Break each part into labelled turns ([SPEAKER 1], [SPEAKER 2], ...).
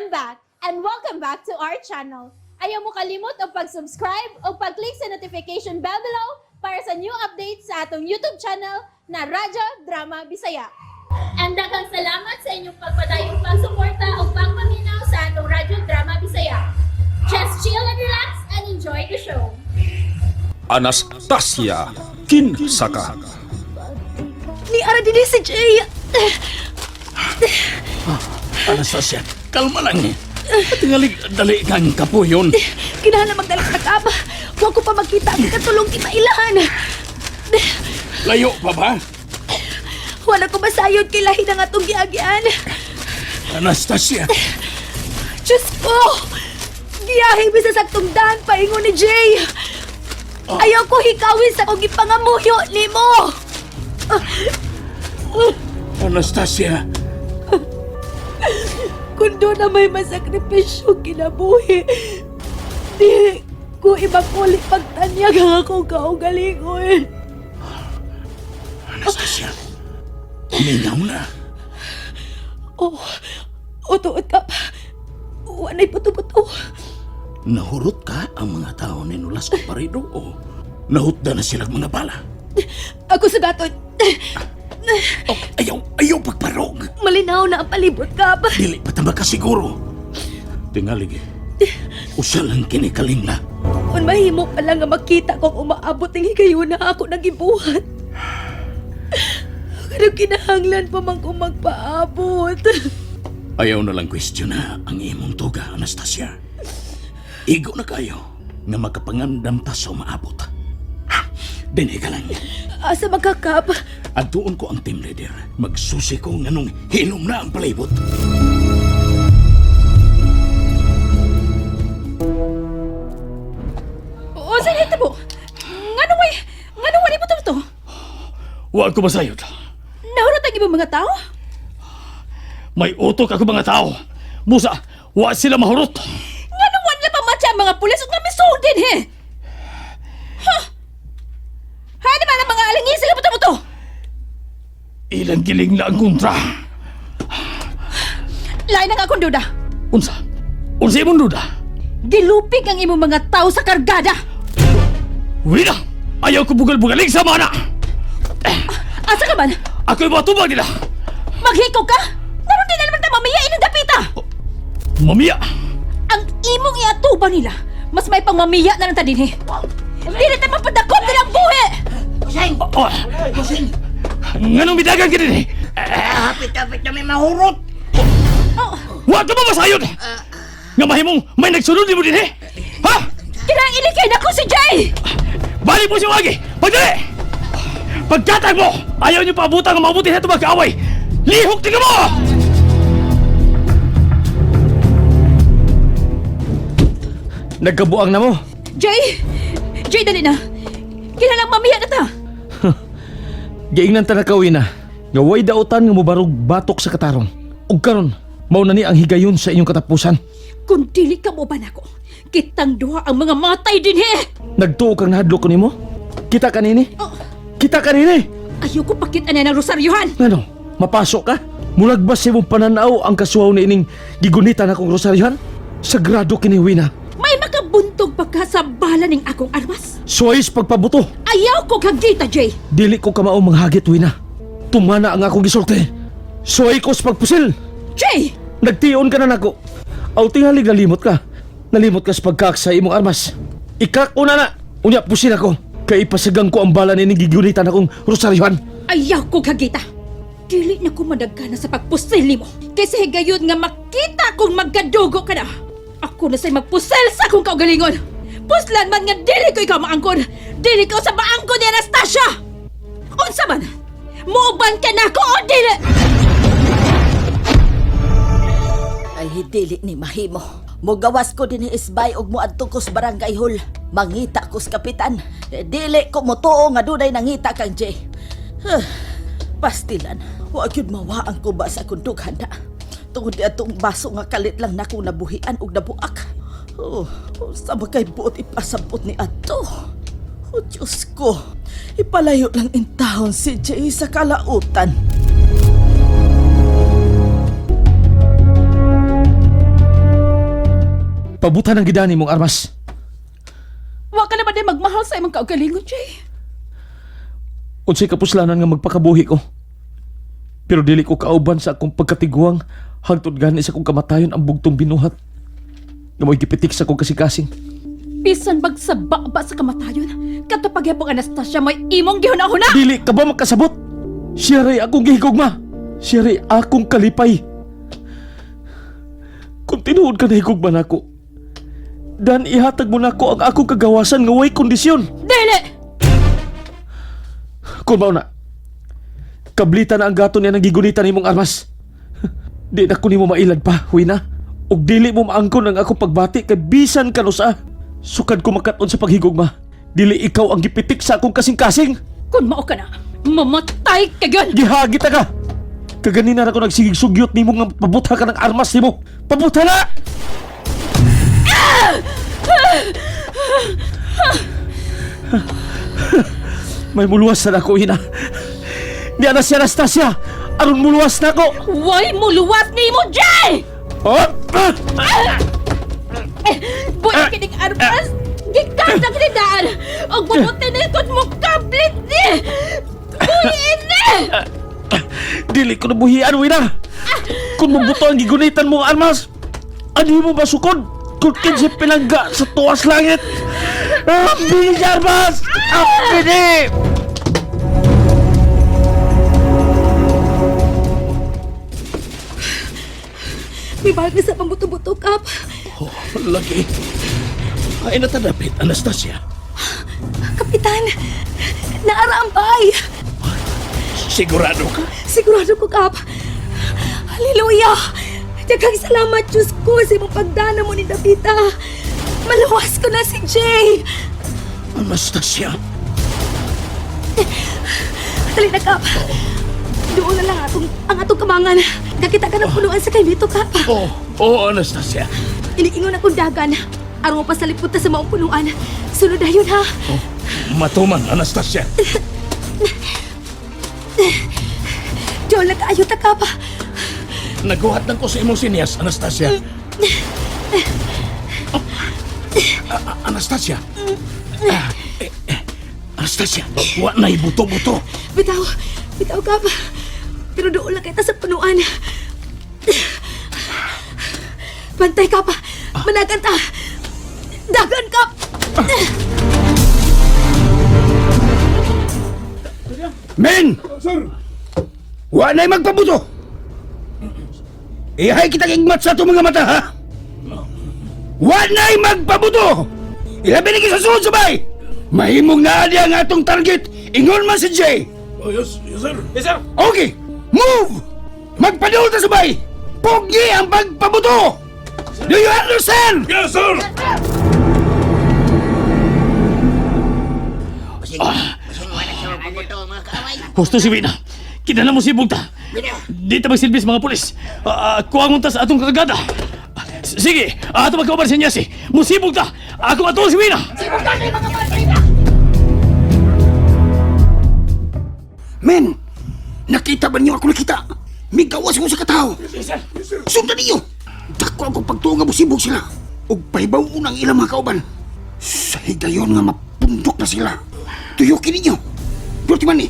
[SPEAKER 1] I'm back and welcome back to our channel. Ayaw mo kalimot og pag-subscribe o pag-click sa notification bell below para sa new updates sa atong YouTube channel na Radyo Drama Bisaya. And daghang salamat sa inyong pagpadayong pagsuporta o pagpaminaw sa atong Radyo Drama Bisaya. Just chill and relax and enjoy the show.
[SPEAKER 2] Anastasia Kinsaka.
[SPEAKER 3] Ni ara dinhi si Jay.
[SPEAKER 4] Anastasia, kalma lang. Tingali, dali kang kapuyon.
[SPEAKER 3] Kinahanglan magdala ka kap. Wa ko pa makita ang katulong kimailan.
[SPEAKER 4] Layo pa ba?
[SPEAKER 3] Wala ko masayod kay lahi na nga atong giagyan.
[SPEAKER 4] Anastasia,
[SPEAKER 3] Diyos ko! Giyahe mi sa saktong daan paingon ni Jay. Ayaw ko hikawin sa akong gipangamuyo nimo.
[SPEAKER 4] Anastasia.
[SPEAKER 3] Kung doon na may masakripisyo kinabuhi, di ko ibakuli pagtanyag ang akong kaugalingon.
[SPEAKER 4] Anastasia, mingaw na.
[SPEAKER 3] Oh, utuot ka pa. Wanay buto-buto.
[SPEAKER 4] Nahurot ka ang mga tao ni Nolasco Parido o nahutda na silang mga bala?
[SPEAKER 3] Ako sa gaton.
[SPEAKER 4] Oh, ayaw, ayaw pagparog.
[SPEAKER 3] Malinaw na ang palibot ka pa.
[SPEAKER 4] Dili pa ta makasiguro. Tingali, usa lang kini kalingla.
[SPEAKER 3] Kung mahimo pa lang nga makita kong umaabot ng higayuna ako nagibuhat. Pero kinahanglan pa man kong magpaabot.
[SPEAKER 4] Ayaw na lang question na ang imong tuga, Anastasia. Igo na kayo nga makapangandam ta sa umaabot. Ha, dinhi ka lang.
[SPEAKER 3] Asa magkakap?
[SPEAKER 4] Adtuon ko ang team leader. Magsusi ko nganong hilom na ang palibot.
[SPEAKER 3] O, sa nito mo? Ngano may... Ngano wala mo to?
[SPEAKER 4] Wa ko masayod.
[SPEAKER 3] Nahurot ang ibang mga tao?
[SPEAKER 4] May utok ako mga tao. Busa, wa sila mahurot.
[SPEAKER 3] Ngano wala pa matcha ang mga pulis ug namisog din he? Ha? Ha, di ba ang mga alingis sa buto-buto?
[SPEAKER 4] Ilang giling na ang kontra.
[SPEAKER 3] Lain ang akong duda.
[SPEAKER 4] Unsa? Unsa imong duda?
[SPEAKER 3] Gilupig ang imong mga tao sa kargada.
[SPEAKER 4] Wina! Ayaw ko bugal-bugaling sa mana!
[SPEAKER 3] Asa ka man?
[SPEAKER 4] Ako'y matubag nila!
[SPEAKER 3] Maghikaw ka? Naroon din na naman ta mamiya inong dapita.
[SPEAKER 4] Mamiya!
[SPEAKER 3] Ang imong iatuba nila, mas may pangmamiya na lang ta dinhi. Dili ta mapadakop nilang buhi.
[SPEAKER 4] Oh, nganong midagan ka din eh?
[SPEAKER 5] Hapit-hapit na may mahurot.
[SPEAKER 4] Wa ka ba masayod? Nga mahimong may nagsunod nimo din eh? Ha?
[SPEAKER 3] Kinahang ilikay na ko si Jay.
[SPEAKER 4] Balik mo si Wagi! Pagdali! Pagkatag mo! Ayaw niyo paabutan ang mabuti na ito magkaaway! Lihok din mo!
[SPEAKER 6] Nagkabuang na mo.
[SPEAKER 3] Jay! Jay, dali na. Kinahanglan mamiya na ta.
[SPEAKER 6] Giingnan ta na kawin na. Nga way dautan nga mobarog batok sa katarong. Ug karon, mao na ni ang higayon sa inyong katapusan.
[SPEAKER 3] Kung dili ka mo ba nako, kitang duha ang mga matay dinhi.
[SPEAKER 6] Nagtuo kang nahadlok ko nimo? Kita kanini?
[SPEAKER 3] Oh.
[SPEAKER 6] Kita kanini?
[SPEAKER 3] Ayoko pakit anay ng rosaryohan.
[SPEAKER 6] Ngano? Mapasok ka? Mulagbas sa imong pananaw ang kasuwaw ni ining gigunitan akong rosaryohan? Sagrado kini Wina.
[SPEAKER 3] May makabuntog pa ka sa bala ning akong armas.
[SPEAKER 6] Suwayos pagpabuto.
[SPEAKER 3] Ayaw ko kagita, Jay.
[SPEAKER 6] Dili ko kamao manghagit, Wina. Tumana ang akong gisulti. Suway ko sa pagpusil.
[SPEAKER 3] Jay!
[SPEAKER 6] Nagtion ka na nako. Aw tingalig nalimot ka. Nalimot ka sa pagkak sa imong armas. Ikak una na. Unya pusil ako. Kay ipasagang ko ang bala ni gigunitan akong rosaryohan.
[SPEAKER 3] Ayaw ko kagita. Dili na ko madagkana sa pagpusil nimo. Kaysa higayon nga makita kong magkadugo ka na. Ako na sa'y magpusil sa akong kaugalingon. Puslan man nga dili ko ikaw maangkon. Dili ko sa maangkon ni Anastasia. Unsa man? Muuban ka na ako o dili?
[SPEAKER 7] Ay, dili ni mahimo. Mugawas ko din isbay og muadto ko sa barangay hall. Mangita ko sa kapitan. Dili ko motuo nga dunay nangita kang Jay. Huh, pastilan, wa gyud mawaan ko ba sa akong dughan na. Tungod di atong baso nga kalit lang nako nabuhian og nabuak. Oh, sa kay buot ipasabot ni ato. Oh, Diyos ko, ipalayo lang intahon si Jay sa kalautan.
[SPEAKER 6] Pabutan ang gidani mong armas.
[SPEAKER 3] Wa ka naman din magmahal sa imong kaugalingon, Jay.
[SPEAKER 6] Unsay kapuslanan nga magpakabuhi ko. Pero dili ko kauban sa akong pagkatiguang hangtod gani sa akong kamatayon ang bugtong binuhat. Nga mo'y gipitik sa akong kasikasing.
[SPEAKER 3] Bisan magsaba ba sa kamatayon, kadto pagyapong Anastasia may imong gihuna-huna.
[SPEAKER 6] Dili ka ba makasabot? Siya ray akong gihigugma. Siya ray akong kalipay. Kung tinuod ka na higugma nako, dan ihatag mo nako ang akong kagawasan nga way kondisyon.
[SPEAKER 3] Dili!
[SPEAKER 6] Kung mao na, kablita na ang gato niya nang gigunitan nimong armas. Di na ko nimo mailad pa, Huina. Ug dili mo maangkon ang akong pagbati kay bisan kanusa. Sukad ko makat-on sa paghigugma. Dili ikaw ang gipitik sa akong kasing-kasing.
[SPEAKER 3] Kung mao ka na, mamatay ka gyud.
[SPEAKER 6] Gihagit ka! Kaganina na ko nagsigig sugyot nimo nga pabutha ka ng armas nimo. Pabutha na! May muluwas na ako, ina. Di na si Anastasia. Aron muluwas na ako.
[SPEAKER 3] Way muluwas nimo, Jay!
[SPEAKER 6] Oh! Ah!
[SPEAKER 3] Buhi kining armas! Gikan sa kinidaan! Og bubuti na ikot mo kablit ni! Buhi ni!
[SPEAKER 6] Dili ko nabuhian, wina. Kung mabuto ang gigunitan mong armas, ano mo masukod? Kung kinsi pinangga sa tuwas langit. Ah, bilis armas! Ah, bini!
[SPEAKER 3] May bahag na sa pambuto-buto, Kap.
[SPEAKER 4] Oh, lagi. Ay natadapit, Anastasia.
[SPEAKER 3] Kapitan, naarambay!
[SPEAKER 4] Sigurado ka?
[SPEAKER 3] Sigurado ko, Kap. Hallelujah! Daghang salamat, Diyos ko, sa imong pagdana mo ni Davida. Maluwas ko na si Jay!
[SPEAKER 4] Anastasia.
[SPEAKER 3] Dali na, Kap. Doon na lang atong, ang atong kamangan. Nakita ka ng punuan sa kaymito, Kap.
[SPEAKER 4] Oh, oh, Anastasia.
[SPEAKER 3] Iniingon akong dagan. Aron mo pa sa lipot ta sa maong punuan. Sunod na yun, ha?
[SPEAKER 4] Oh, matuman, Anastasia.
[SPEAKER 3] Doon lang kaayo ta, Kap.
[SPEAKER 4] Naguhat lang ko sa imong sinyas, Anastasia. Oh, Anastasia. Ah, eh, eh, Anastasia, wa na buto-buto.
[SPEAKER 3] Bitaw, bitaw, Kap. Pero doon lang kita sa punuan. Bantay, Kap. Managan ta. Dagan, Kap.
[SPEAKER 5] Men! Sir! Wa na'y magpabuto! Ihay kitang igmat sa itong mga mata, ha? Wa na'y magpabuto! Ilabi ni sa sulod sabay! Mahimong naa diya ang atong target, ingon man si Jay!
[SPEAKER 4] Oh, yes, yes, sir. Yes, sir.
[SPEAKER 5] Okay, move! Magpadul ta sabay! Pugni ang pagpabuto! Do you understand?
[SPEAKER 4] Yes, sir. Husto si Wina. Kinala mo si Bugta. Di ta magsilbi sa mga pulis. Uh, kuwangon ta sa atong kargada. Sige, ato magkauban sa niya si. Musibog ta. Ako ato si Wina.
[SPEAKER 5] Men! Nakita ba niyo ako nakita? Migawas mo sa kataw!
[SPEAKER 4] Yes, sir. Yes, sir.
[SPEAKER 5] Sundan niyo! Dako ang pagtuo nga musibog sila. Ug pahibaw unang ilang mga kauban. Sa higayon nga mapundok na sila. Tuyukin ninyo. Pero man ni,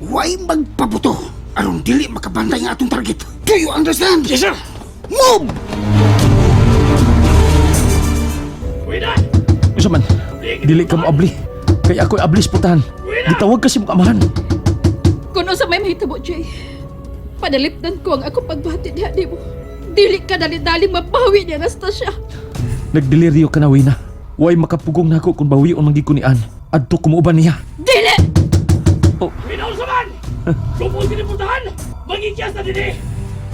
[SPEAKER 5] why magpabuto? Aron dili makabantay nga atong target. Do you understand?
[SPEAKER 4] Yes, sir.
[SPEAKER 5] Move!
[SPEAKER 4] Wina!
[SPEAKER 6] Unsa man, dili ka mo abli. Kay ako'y ablis putahan. Gitawag kasi mong amahan.
[SPEAKER 3] Kung sa may mahitabo, Jay, panalipdan ko ang akong pagbati diha nimo. Dili ka dali-dali mabawi ni Anastasia.
[SPEAKER 6] Nagdeliryo ka na, Wina. Way makapugong nako kung bawion man gid ko ni Ann. Adto kumuuban niya.
[SPEAKER 3] Dili!
[SPEAKER 6] Oh,
[SPEAKER 4] Wina unsa man! Lupon kini putahan! Magikyas na dinhi!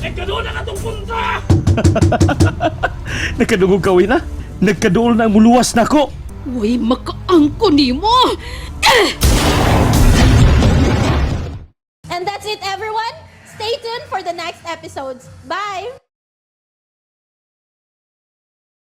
[SPEAKER 4] Nagkadoon ang atong punta!
[SPEAKER 6] Nagkadungog ka, Wina. Nagkaduol na ang muluwas nako.
[SPEAKER 3] Uy, makaangko nimo!
[SPEAKER 1] And that's it, everyone. Stay tuned for the next episodes. Bye!